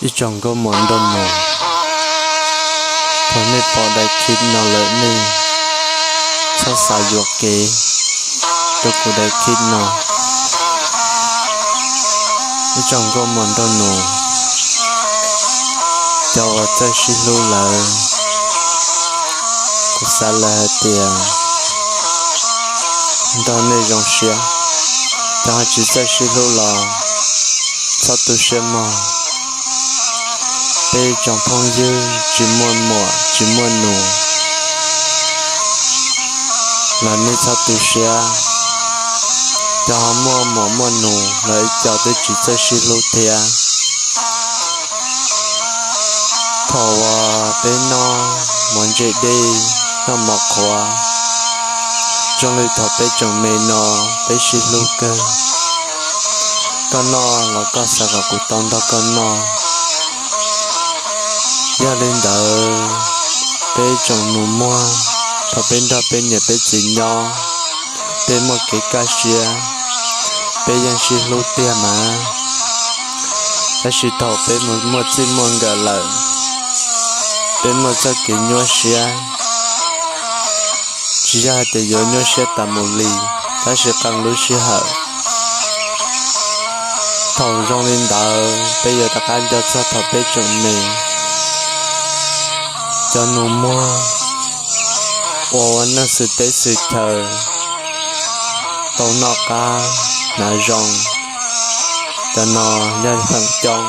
Ib tsoom nkauj muam nraug nus, thaum nej pom daim clip no lawm nej txhob xav yuam kev rau kuv daim clip no. Ib tsoom nkauj muam nraug nus, cov uas txawj sib hlub lawm, kuv xav lawm hais tias nrog nej zoo siab. Cov ho tsis txawj sib hlub los txhob tu siab mog. Peb tsoom phooj ywg tsis muaj muam tsis muaj nus los nej txhob tu siab. Cov ho muaj muam muaj nus los ib co twb tsis txawj sib hlub thiab. Thaum uas peb noj mov ntse dej, noj mov qhuav, zoo li thaum peb tseem me no peb sib hlub kawg. Koj noj los koj xav kom kuv tau nrog koj noj. Yog li ntawd, peb tsoom nus muag, thaum peb nrog peb niam peb txiv nyob, peb muaj kev kaj siab, peb yeej sib hlub tiag mas. Tab sis thaum peb mus muaj txij muaj nkawm lawm, peb muaj txoj kev nyuaj siab, tsis yog hais tias yuav nyuaj siab tas mus li, tab sis qee lub sij hawm. Thaum zoo li ntawd peb yuav rov qab nco txog thaum peb tseem me. Cov nus muag uas ua neej xwm teb xwm chaw tau noj qab hnav zoo, cov no yog feem coob,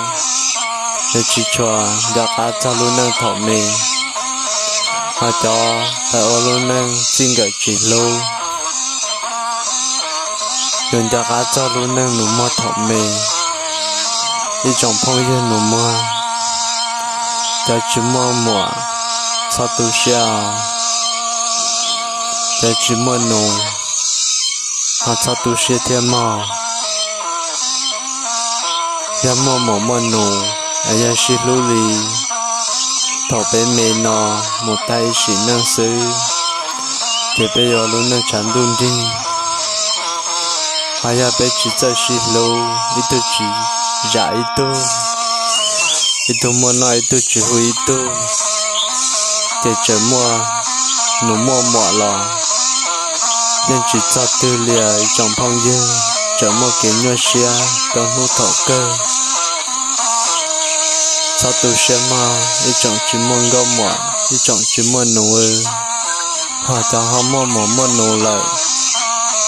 yuav tsis tshua nco qab txog lub neej thaum me. Ho cov uas ua lub neej txij nkawm tsis hlub, yuav nco qab txog lub neej nus muag thaum me. Ib tsoom phooj ywg nus muag, cov tsis muaj muam txhob tu siab os. Cov tsis muaj nus ho txhob tu siab thiab mog. Yog muaj muam muaj nus es yog sib hlub li thaum peb me no mus tag ib sim neej xwb, ces peb yuav lub neej tshav ntuj nrig. Ho yog peb tsis txawj sib hlub, ib tug tsis zam ib tug, ib tug muaj noj ib tug tsis hu ib tug, ces tseem muaj nus muaj muam los yeej tsis txog twg li os ib tsoom phooj ywg, tseem muaj kev nyuaj siab rau hnub thaum kawg. Txhob tu siab mog ib tsoom tsis muaj nkauj muam, ib tsoom tsis muaj nus. Ho cov ho muaj muam muaj nus lawm,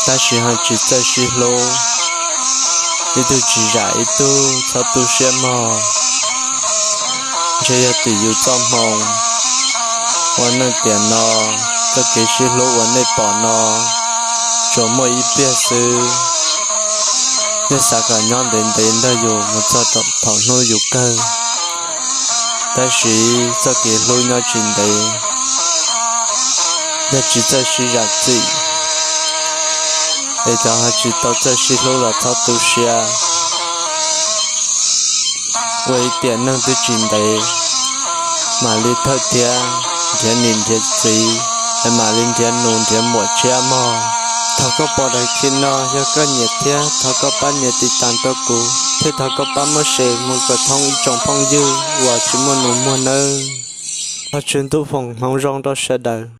tab sis ho tsis txawj sib hlub, ib tug tsis zam ib tug, txhob tu siab mog. Ntshe yog tim yus txoj hmoo ua neej tiam no, txoj kev sib hlub uas nej pom no tsuas muaj ib pliag xwb. Nej xav kom nyob ntev ntev nrog yus mus txog thaum hnub yus kawg, tab sis txoj kev hlub nyob tsis ntev. Yog tsis txawj sib zam txim, es cov ho tsis tau txawj sib hlub los txhob tu siab. Ua ib tiam neej twb tsis ntev, mam li thawj thiab nrhiav niam nrhiav txiv, es mam li nrhiav nus nrhiav muam tshiab mog. Thov koj pom daim clip no yog koj nyiam thiab thov koj pab nias tiv tas rau kuv, thiab thov koj pab muab share mus kom thoob ib tsoom phooj ywg uas tsis muaj nus muag nawb. Thov Tswv Ntuj foom hmoov zoo rau sawv daws.